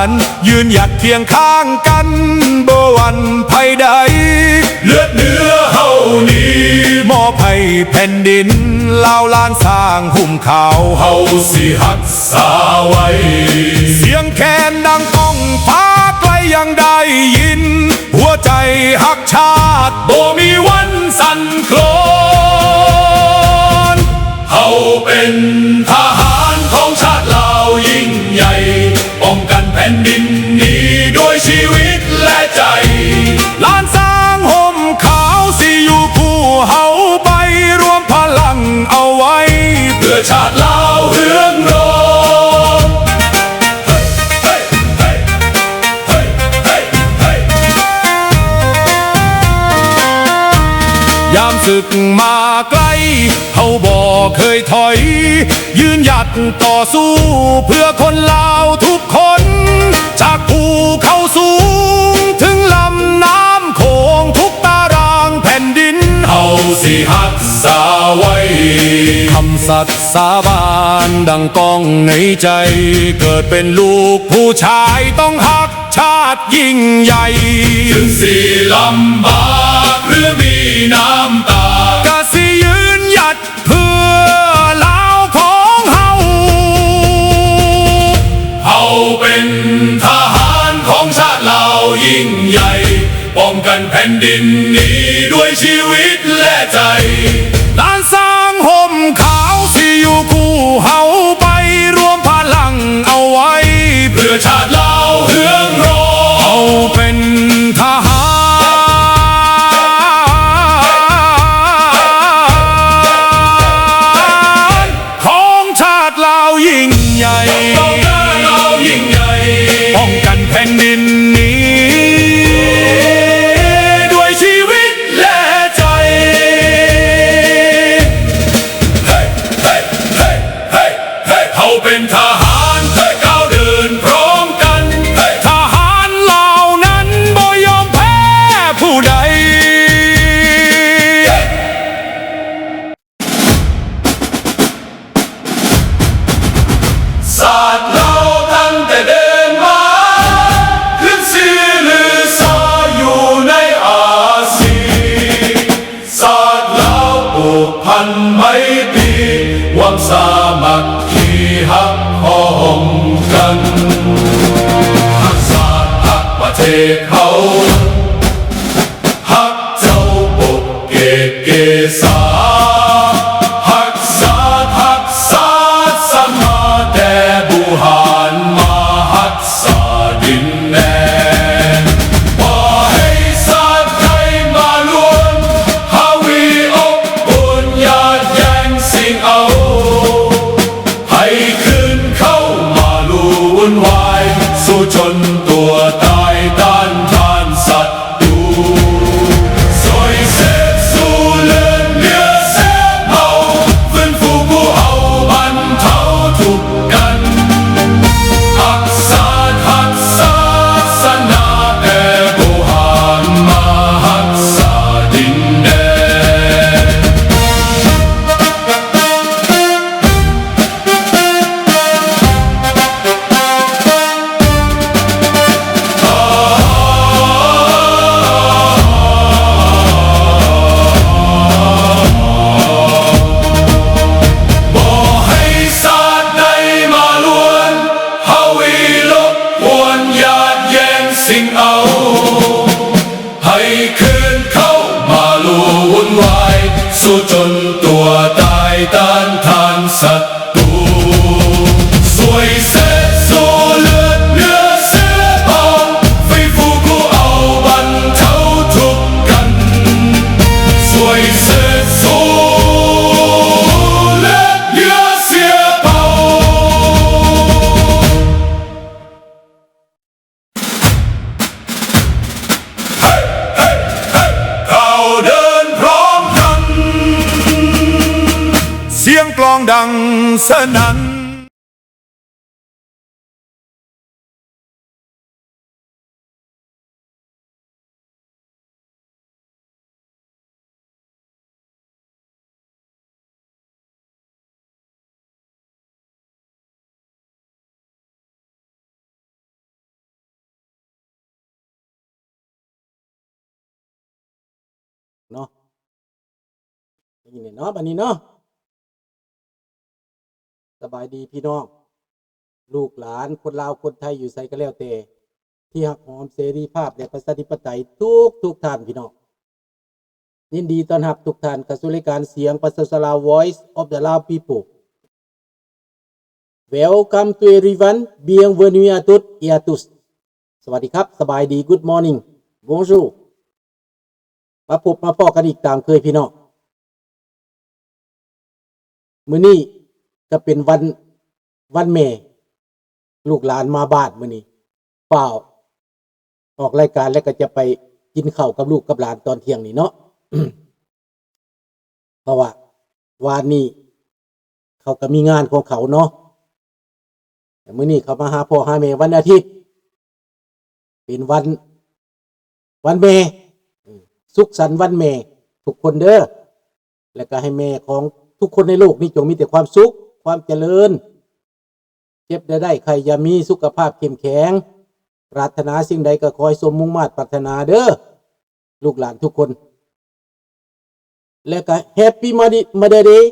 ນ ຢືນຫຍັດຄຽງຂ້າງກັນ ບໍ່ຫວັ່ນໃຜໃດ ເລືອດເນື້ອເຮົານີ້ ມອບໃຫ້ແຜ່ນດິນລາວ ລ້ານຊ້າງຫົ່ມຂາວ ເຮົາຊິຮັກສາໄວ້ ສຽງແຄນດັງກ້ອງຟ້າໄກຍັງໄດ້ຍິນ ຫົວໃຈຮັກຊາດບໍ່ມີວັນສັ່ນຄລອນ ເຮົາເປັນທະຫານຂອງຊາດລາວຍິ່ງໃຫຍ່ ປ້ອງກັນແຜ່ນດິນນີ້ດ້ວຍຊີວິດແລະໃຈ ລ້ານຊ້າງຫົ່ມຂາວຊິຢູ່ຄູ່ເຮົາໄປ ລວມພະລັງເອົາໄວ້ເພື່ອຊາດລາວເຮືອງຮອງ. ຍາມສຶກມາໄກ ເຮົາບໍ່ເຄີຍຖອຍ ຢືນຫຍັດຕໍ່ສູ້ເພື່ອຄົນລາວທຸກຄົນ ຈາກພູເຂົາສູງເຖິງລຳນ້ຳໂຂງ ທຸກຕາລາງແຜ່ນດິນ ເຮົາຊິຮັກສາໄວ້ ຄຳສັດສາບານດັ່ງກ້ອງໃນໃຈ ເກີດເປັນລູກຜູ້ຊາຍຕ້ອງຮັກຊາດຍິ່ງໃຫຍ່ ເຖິງຊິລຳບາກຫຼືມີນ້ຳຕາ ກະຊິຢືນຫຍັດເພື່ອລາວຂອງເຮົາ ເຮົາເປັນທະຫານຂອງຊາດລາວຍິ່ງໃຫຍ່ ປ້ອງກັນແຜ່ນດິນນີ້ດ້ວຍຊີວິດແລະໃຈ ລ້ານຊ້າງຫົ່ມຂາວຊິຢູ່ຄູ່ເຮົາໄປ ລວມພະລັງເອົາໄວ້ເພື່ອຊາດລາວເຮືອງຮອງ ເຮົາເປັນທະຫານ ຂອງຊາດລາວຍິ່ງໃຫຍ່ ປ້ອງກັນແຜ່ນດິນນີ້ດ້ວຍຊີວິດແລະໃຈ ເຮົາເປັນທະຫານ ກ້າວເດີນພ້ອມກັນ ທະຫານລາວນັ້ນບໍ່ຍອມແພ້ຜູ້ໃດ ຊາດລາວຕັ້ງແຕ່ເດີນມາ ຂຶ້ນຊື່ລືຊາຢູ່ໃນອາຊີ ຊາດລາວຜູກພັນໄມຕີ ຄວາມສາມັກຄີຮັກພ້ອມກັນ ຮັກຊາດຮັກປະເທດເຮົາ ຮັກເຈົ້າປົກເກກເກສາ ຮັກຊາດຮັກສາສະມາ ແຕ່ບູຮານມາຮັກສາດິນແດນ ບໍ່ໃຫ້ຊາດໃດມາລວນ ຫາວີອົບອຸ່ນຍາດແຍ່ງຊິງເອົາ ໃຫ້ຄືນເຂົ້າມາລູວຸ່ນວາຍ ສູ້ຈົນຕົວຕາຍຕ້ານທານສັດຕູ ຊ່ວຍເສບຊູເລືອດເນື້ອເສບເຮົາ ຟື້ນຟູຜູ້ເຮົາບັນເທົາທຸກກັນ ຮັກຊາດຮັກສາສະໜາ ແຕ່ບໍ່ຫານມາຮັກສາດິນແດນ. ບໍ່ໃຫ້ຊາດໃດມາລວນ ຫາວີລົບກວນ ຍາດແຍ່ງຊິງເອົາ ໃຫ້ຄືນເຂົ້າມາລູວຸ່ນວາຍ ສູ້ຈົນຕົວຕາຍຕ້ານທານສັດຕູ ຊ່ວຍເສບຊູເລືອດເນື້ອເສບເອົາ ຟື້ນຟູຜູ້ເອົາບັນເທົາທຸກກັນ ຊ່ວຍເສບຊູເລືອດເນື້ອເສບເອົາ. ເຮົາເດີນພ້ອມກັນ ສຽງກລອງດັງສະໜັ່ນ. ເນາະ. ໄດ້ຍິນແລ້ວເນາະ ບັດນີ້ເນາະ. ສະບາຍດີພີ່ນ້ອງ ລູກຫຼານ ຄົນລາວ ຄົນໄທ ຢູ່ໃສກໍແລ້ວແຕ່ ທີ່ຮັກຫອມເສລີພາບ ແລະ ປະຊາທິປະໄຕທຸກໆທ່ານ ພີ່ນ້ອງ. ຍິນດີຕ້ອນຮັບທຸກທ່ານເຂົ້າສູ່ລາຍການສຽງປະຊາຊົນລາວ Voice of the Lao People. Welcome to everyone. Bienvenue à toutes et à tous. ສະຫວັດດີຄັບ ສະບາຍດີ Good morning. Bonjour. ມາພົບມາພໍ້ກັນອີກຕາມເຄີຍ ພີ່ນ້ອງ. ມື້ນີ້ກໍເປັນວັນ ວັນແມ່ ລູກຫຼານມາບ້ານມື້ນີ້ ຟ້າວອອກລາຍການ ແລ້ວກໍຈະໄປກິນເຂົ້າກັບລູກກັບຫຼານຕອນທ່ຽງນີ້ເນາະ. ເພາະວ່າວານນີ້ເຂົາກໍມີງານຂອງເຂົາເນາະ ແຕ່ມື້ນີ້ເຂົາມາຫາພໍ່ຫາແມ່ວັນອາທິດ ເປັນວັນ ວັນແມ່ ເອີ ສຸກສັນວັນແມ່ທຸກຄົນເດີ ແລະກໍໃຫ້ແມ່ຂອງທຸກຄົນໃນໂລກນີ້ຈົ່ງມີແຕ່ຄວາມສຸກ ຄວາມຈະເລີນ ເຈັບຢ່າໄດ້ ໄຂ້ຢ່າມີ ສຸຂະພາບເຂັ້ມແຂງ ປາດຖະໜາສິ່ງໃດກໍຂໍໃຫ້ສົມມຸ່ງມາດປາດຖະໜາເດີ ລູກຫຼານທຸກຄົນ. ແລະກໍ Happy Mother Day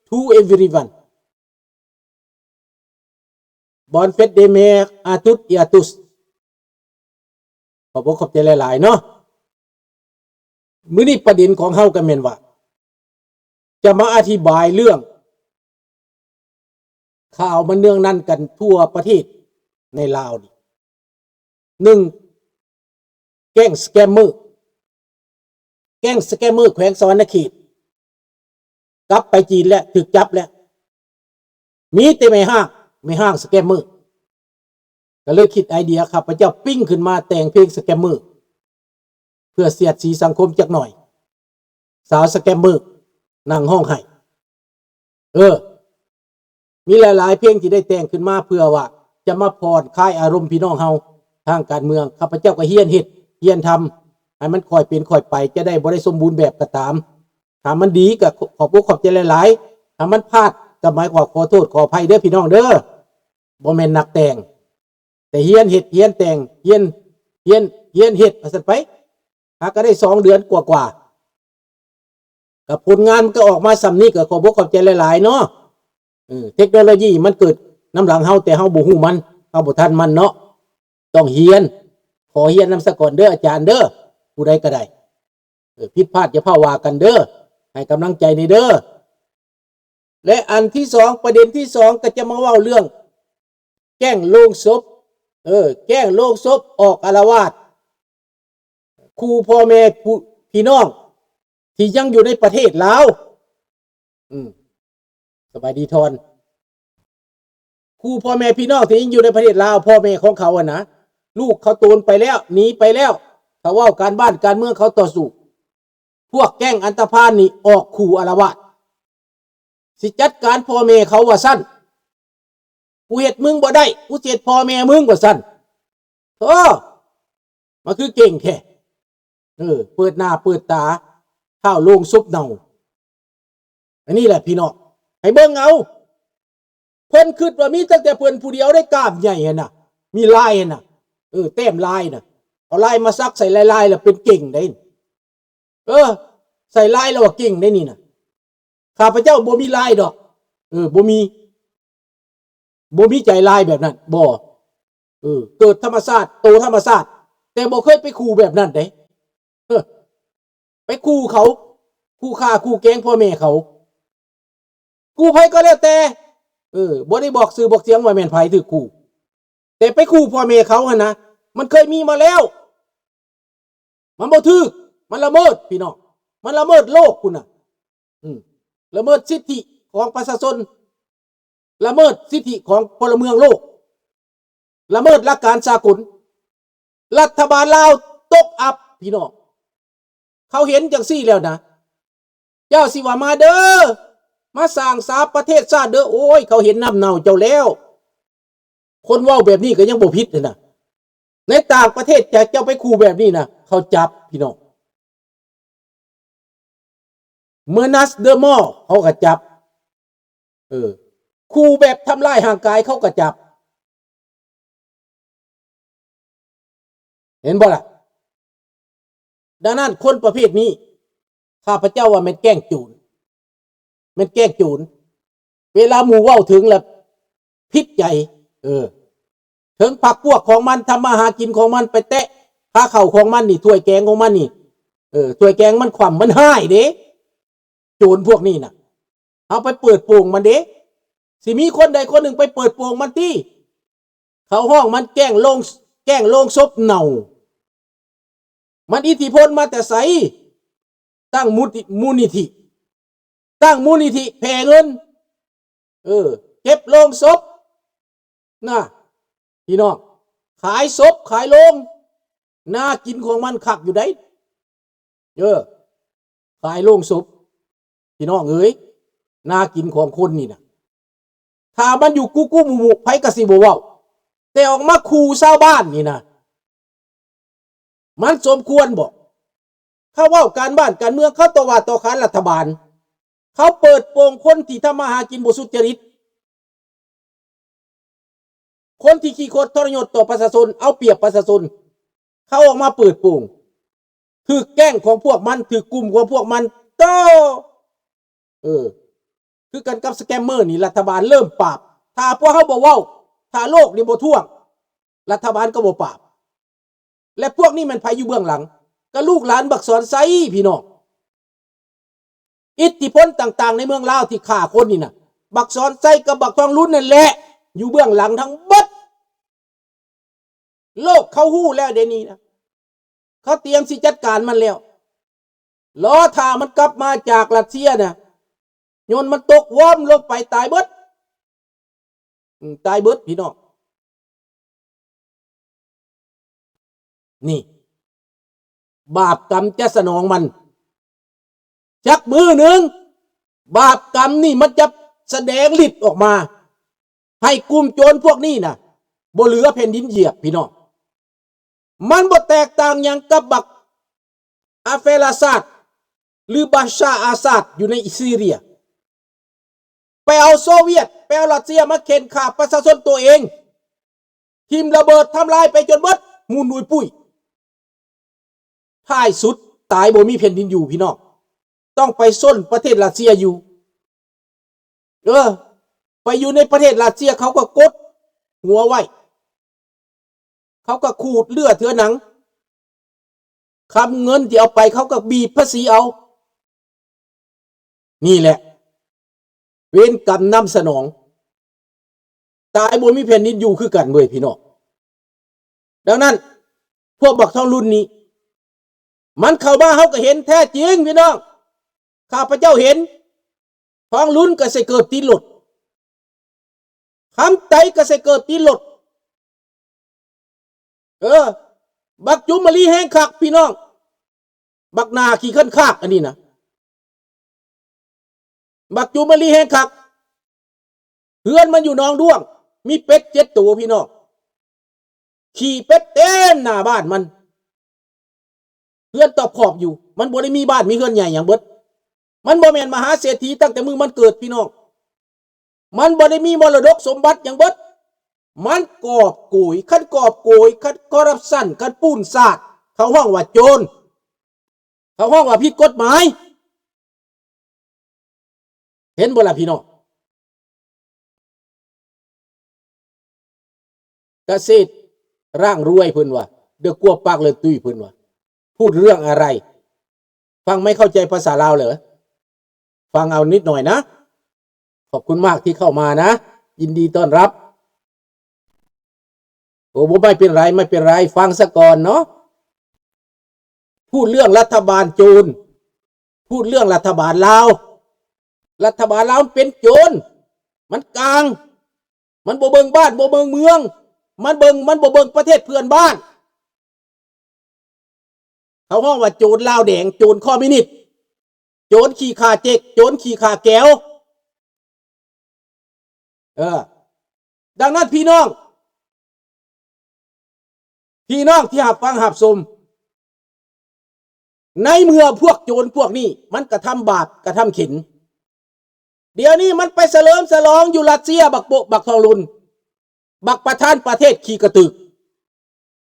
to everyone. Bonne fête des mères à toutes et à tous. ຂອບອົກຂອບໃຈຫຼາຍໆເນາະ. ມື້ນີ້ປະເດັນຂອງເຮົາກໍແມ່ນວ່າ ຈະມາອະທິບາຍເລື່ອງ ຂ່າວມັນເນື່ອງນັນກັນທົ່ວປະເທດໃນລາວນີ້ ໜຶ່ງ ແກ້ງສະແກມເມີ ແກ້ງສະແກມເມີແຂວງສະຫວັນນະເຂດ ກັບໄປຈີນແລ້ວ ຖືກຈັບແລ້ວ ມີແຕ່ແມ່ຮ້າງ ແມ່ຮ້າງສະແກມເມີ ກໍເລີຍຄິດໄອເດຍ ຂ້າພະເຈົ້າປີ້ງຂຶ້ນມາແຕ່ງເພງສະແກມເມີ ເພື່ອສຽດສີສັງຄົມຈັກໜ້ອຍ ສາວສະແກມເມີນັ່ງຮ້ອງໄຫ້. ເອີ ມີຫຼາຍໆເພງທີ່ໄດ້ແຕ່ງຂຶ້ນມາເພື່ອວ່າຈະມາຜ່ອນຄາຍອາລົມພີ່ນ້ອງເຮົາທາງການເມືອງ. ຂ້າພະເຈົ້າກໍຮຽນເຮັດ ຮຽນທຳ ໃຫ້ມັນຄ່ອຍເປັນຄ່ອຍໄປ ຈະໄດ້ບໍ່ໄດ້ສົມບູນແບບກໍຕາມ. ຖ້າມັນດີກໍຂອບອົກຂອບໃຈຫຼາຍໆ ຖ້າມັນພາດກໍໝາຍຄວາມຂໍໂທດຂໍອະໄພເດີພີ່ນ້ອງເດີ. ບໍ່ແມ່ນນັກແຕ່ງ ແຕ່ຮຽນເຮັດ ຮຽນແຕ່ງ ຮຽນ ຮຽນ ຮຽນເຮັດວ່າຊັ້ນໄປ ຫາກໍໄດ້ສອງເດືອນກວ່າໆ ກໍຜົນງານມັນກໍອອກມາສ່ຳນີ້ ກໍຂອບອົກຂອບໃຈຫຼາຍໆເນາະ. ເອີ ເທັກໂນໂລຢີມັນເກີດນຳຫຼັງເຮົາ ແຕ່ເຮົາບໍ່ຮູ້ມັນ ເຮົາບໍ່ທັນມັນເນາະ. ຕ້ອງຮຽນ ຂໍຮຽນນຳສາກ່ອນເດີອາຈານເດີ ຜູ້ໃດກໍໄດ້. ເອີ ຜິດພາດຢ່າຟ້າວວ່າກັນເດີ ໃຫ້ກຳລັງໃຈແດ່ເດີ. ແລະ ອັນທີສອງ ປະເດັນທີສອງ ກໍຈະມາເວົ້າເລື່ອງແກ້ງໂລງສົບ ເອີ ແກ້ງໂລງສົບອອກອາລະວາດ ຂູ່ພໍ່ແມ່ ຜູ້ ພີ່ນ້ອງທີ່ຍັງຢູ່ໃນປະເທດລາວ. ອືມ ສະບາຍດີທອນ. ຄູ່ພໍ່ແມ່ພີ່ນ້ອງທີ່ຍັງຢູ່ໃນປະເທດລາວ ພໍ່ແມ່ຂອງເຂົາຫັ້ນນະ ລູກເຂົາໂຕນໄປແລ້ວ ໜີໄປແລ້ວ. ເຂົາເວົ້າການບ້ານການເມືອງ ເຂົາຕໍ່ສູ້. ພວກແກ້ງອັນຕະພານນີ້ອອກຂູ່ອາລະວາດ ຊິຈັດການພໍ່ແມ່ເຂົາວ່າຊັ້ນ. ກູເຮັດມຶງບໍ່ໄດ້ ກູຊິເຮັດພໍ່ແມ່ມຶງວ່າຊັ້ນ. ໂອ້ ມັນຄືເກັ່ງແທ້. ເອີ ເປີດໜ້າເປີດຕາ ທ້າວໂລງສົບເນົ່າ. ອັນນີ້ແຫຼະພີ່ນ້ອງ ໃຫ້ເບິ່ງເອົາ. ເພິ່ນຄິດວ່າມີຕັ້ງແຕ່ເພິ່ນຜູ້ດຽວໄດ້ ກ້າມໃຫຍ່ຫັ້ນນະ ມີລາຍຫັ້ນນະ ເອີ ແຕ້ມລາຍນະ ເອົາລາຍມາສັກໃສ່ລາຍໆ ແລ້ວເປັນເກັ່ງໄດ໋. ເອີ ໃສ່ລາຍແລ້ວວ່າເກັ່ງໄດ໋ນີ້ນະ. ຂ້າພະເຈົ້າບໍ່ມີລາຍດອກ ເອີ ບໍ່ມີ ບໍ່ມີໃຈລາຍແບບນັ້ນ ບໍ່. ເອີ ເກີດທຳມະຊາດ ໂຕທຳມະຊາດ ແຕ່ບໍ່ເຄີຍໄປຂູ່ແບບນັ້ນເດ້. ເອີ ໄປຂູ່ເຂົາ ຂູ່ຂ້າຂູ່ແກງພໍ່ແມ່ເຂົາ ຂູ່ໃຜກໍແລ້ວແຕ່. ເອີ ບໍ່ໄດ້ບອກຊື່ບອກສຽງວ່າແມ່ນໃຜຖືກຂູ່ ແຕ່ໄປຂູ່ພໍ່ແມ່ເຂົາຫັ້ນນະ ມັນເຄີຍມີມາແລ້ວ. ມັນບໍ່ຖືກ ມັນລະເມີດພີ່ນ້ອງ ມັນລະເມີດໂລກພຸ້ນນະ. ອືມ ລະເມີດສິດທິຂອງປະຊາຊົນ ລະເມີດສິດທິຂອງພົນລະເມືອງໂລກ ລະເມີດຫຼັກການສາກົນ. ລັດຖະບານລາວຕົກອັບພີ່ນ້ອງ ເຂົາເຫັນຈັ່ງຊີ້ແລ້ວນະ ເຈົ້າຊິວ່າມາເດີ ມາສ້າງສາປະເທດຊາດເດີ. ໂອ້ຍ ເຂົາເຫັນນ້ຳເນົ່າເຈົ້າແລ້ວ. ຄົນເວົ້າແບບນີ້ກໍຍັງບໍ່ຜິດຫັ້ນນະ. ໃນຕ່າງປະເທດ ຈະ ເຈົ້າໄປຂູ່ແບບນີ້ນະ ເຂົາຈັບພີ່ນ້ອງ. Menace de mort ເຂົາກໍຈັບ. ເອີ ຂູ່ແບບທຳລາຍຮ່າງກາຍ ເຂົາກໍຈັບ. ເຫັນບໍ່ລະ? ດັ່ງນັ້ນ ຄົນປະເພດນີ້ ຂ້າພະເຈົ້າວ່າແມ່ນແກ້ງໂຈນ ແມ່ນແກ້ງໂຈນ. ເວລາໝູ່ເວົ້າເຖິງລະຜິດໃຈ. ເອີ ເຖິງພັກພວກຂອງມັນ ທຳມາຫາກິນຂອງມັນ ໄປແຕະພາເຂົ້າຂອງມັນນີ້ ຖ້ວຍແກງຂອງມັນນີ້ ເອີ ຖ້ວຍແກງມັນຂວ້ຳ ມັນຮ້າຍເດ້ ໂຈນພວກນີ້ນະ. ເຮົາໄປເປີດໂປງມັນເດ້ ຊິມີຄົນໃດຄົນໜຶ່ງໄປເປີດໂປງມັນຕິ. ເຂົາຮ້ອງມັນແກ້ງໂລງ ແກ້ງໂລງສົບເນົ່າ. ມັນອິດທິພົນມາແຕ່ໃສ? ຕັ້ງມູນ ມູນນິທິ ຕັ້ງມູນນິທິແຜ່ເງິນ ເອີ ເກັບໂລງສົບນະ ພີ່ນ້ອງ. ຂາຍສົບຂາຍໂລງ ໜ້າກິນຂອງມັນຄັກຢູ່ໃດ. ເອີ ຂາຍໂລງສົບ ພີ່ນ້ອງເອີຍ ໜ້າກິນຂອງຄົນນີ້ນະ. ຖ້າມັນຢູ່ກຸກຸມຸມຸ ໃຜກໍຊິບໍ່ເວົ້າ ແຕ່ອອກມາຂູ່ຊາວບ້ານນີ້ນະ ມັນສົມຄວນບໍ່? ເຂົາເວົ້າການບ້ານການເມືອງ ເຂົາຕໍ່ວ່າຕໍ່ຂານລັດຖະບານ ເຂົາເປີດໂປງຄົນທີ່ທຳມາຫາກິນບໍ່ສຸດຈະລິດ ຄົນທີ່ຂີ້ຄົດທໍລະຍົດຕໍ່ປະຊາຊົນ ເອົາປຽບປະຊາຊົນ ເຂົາອອກມາເປີດໂປງ ຖືກແກ້ງຂອງພວກມັນ ຖືກກຸ່ມຂອງພວກມັນ ໂຕ ເອີ ຄືກັນກັບສະແກມເມີນີ້ ລັດຖະບານເລີ່ມປາບ. ຖ້າພວກເຮົາບໍ່ເວົ້າ ຖ້າໂລກນີ້ບໍ່ທ້ວງ ລັດຖະບານກໍບໍ່ປາບ. ແລະ ພວກນີ້ແມ່ນໃຜຢູ່ເບື້ອງຫຼັງ? ກໍລູກຫຼານບັກສອນໄຊ ພີ່ນ້ອງ. ອິດທິພົນຕ່າງໆໃນເມືອງລາວທີ່ຂ້າຄົນນີ້ນະ ບັກສອນໄຊກັບບັກທອງລຸນນັ້ນແຫຼະ ຢູ່ເບື້ອງຫຼັງທັງເບິດ. ໂລກເຂົາຮູ້ແລ້ວເດນີ້ນະ ເຂົາຕຽມຊິຈັດການມັນແລ້ວ. ລໍຖ້າມັນກັບມາຈາກຣັດເຊຍນະ ໂຍນມັນຕົກວອມລົງໄປ ຕາຍເບິດ ອືມ ຕາຍເບິດ ພີ່ນ້ອງ. ນີ້ ບາບກຳຈະສະໜອງມັນ. ຈັກມື້ໜຶ່ງ ບາບກຳນີ້ມັນຈະສະແດງລິດອອກມາ ໃຫ້ກຸ່ມໂຈນພວກນີ້ນະ ບໍ່ເຫຼືອແຜ່ນດິນຢຽບ ພີ່ນ້ອງ. ມັນບໍ່ແຕກຕ່າງຫຍັງກັບບັກອາເຟລາຊາດ ຫຼື ບາຊາອາຊາດຢູ່ໃນຊີເຣຍ. ໄປເອົາໂຊວຽດ ໄປເອົາຣັດເຊຍມາເຂັ່ນຂ້າປະຊາຊົນໂຕເອງ ຖິ້ມລະເບີດທຳລາຍໄປຈົນເບິດ ໝູນດຸຍປຸ້ຍ. ທ້າຍສຸດຕາຍບໍ່ມີແຜ່ນດິນຢູ່ ພີ່ນ້ອງ ຕ້ອງໄປຊົນປະເທດຣັດເຊຍຢູ່. ເອີ ໄປຢູ່ໃນປະເທດຣັດເຊຍ ເຂົາກໍກົດຫົວໄວ້ ເຂົາກໍຂູດເລືອດເທື່ອໜັງ ຄຳເງິນທີ່ເອົາໄປ ເຂົາກໍບີບພາສີເອົາ. ນີ້ແຫຼະ ເວນກຳນຳສະໜອງ. ຕາຍບໍ່ມີແຜ່ນດິນຢູ່ຄືກັນເວີຍ ພີ່ນ້ອງ. ດັ່ງນັ້ນ ພວກບັກທອງລຸນນີ້ ມັນເຂົ້າມາ ເຮົາກໍເຫັນແທ້ຈິງ ພີ່ນ້ອງ. ຂ້າພະເຈົ້າເຫັນ ທອງລຸນກໍໃສ່ເກີບຕີນລົດ ຄຳໄຕກໍໃສ່ເກີບຕີນລົດ. ເອີ ບັກຈຸມມະລີແຮງຄັກ ພີ່ນ້ອງ. ບັກໜ້າຂີ້ຄັນຄາກອັນນີ້ນະ ບັກຈຸມມະລີແຮງຄັກ. ເຮືອນມັນຢູ່ໜອງດ້ວງ ມີເປັດເຈັດໂຕ ພີ່ນ້ອງ. ຂີ້ເປັດເຕັມໜ້າບ້ານມັນ ເຮືອນຕອບຂອບຢູ່. ມັນບໍ່ໄດ້ມີບ້ານມີເຮືອນໃຫຍ່ຫຍັງເບິດ. ມັນບໍ່ແມ່ນມະຫາເສດຖີຕັ້ງແຕ່ມື້ມັນເກີດ ພີ່ນ້ອງ. ມັນບໍ່ໄດ້ມີມໍລະດົກສົມບັດຫຍັງເບິດ. ມັນກອບໂກຍ ຄັນກອບໂກຍ ຄັນຄໍຣັບຊັນ ຄັນປຸ້ນຊາດ ເຂົາຮ້ອງວ່າໂຈນ ເຂົາຮ້ອງວ່າຜິດກົດໝາຍ. ເຫັນບໍ່ລະ ພີ່ນ້ອງ? ກະເສດຮ່າງລວຍ ເພິ່ນວ່າ ເດີກວບປາກເລີນຕຸ້ຍ ເພິ່ນວ່າ ພູດເລື່ອງອະໄລ? ຟັງໄມ່ເຂົ້າໃຈພາສາລາວເລີ? ຟັງເອົານິດໜ້ອຍນະ. ຂອບຄຸນມາກທີ່ເຂົ້າມານະ ຍິນດີຕ້ອນຮັບ. ໂອ້ ບໍ່ ໄມ່ເປັນໄລ ໄມ່ເປັນໄລ ຟັງສາກ່ອນເນາະ. ພູດເລື່ອງລັດຖະບານໂຈນ ພູດເລື່ອງລັດຖະບານລາວ. ລັດຖະບານລາວມັນເປັນໂຈນ ມັນກາງ ມັນບໍ່ເບິ່ງບ້ານບໍ່ເບິ່ງເມືອງ ມັນເບິ່ງ ມັນບໍ່ເບິ່ງປະເທດເພື່ອນບ້ານ. ເຂົາຮ້ອງວ່າໂຈນລາວແດງ ໂຈນຄອມມິວນິດ ໂຈນຂີ້ຂ້າເຈັກ ໂຈນຂີ້ຂ້າແກວ. ເອີ ດັ່ງນັ້ນ ພີ່ນ້ອງ ພີ່ນ້ອງທີ່ຮັບຟັງຮັບຊົມ ໃນເມື່ອພວກໂຈນພວກນີ້ມັນກະທຳບາບກະທຳເຂັນ ດຽວນີ້ມັນໄປສະເຫຼີມສະຫຼອງຢູ່ຣັດເຊຍ ບັກໂປະບັກທອງລຸນ ບັກປະທານປະເທດຂີ້ກະຕຶກ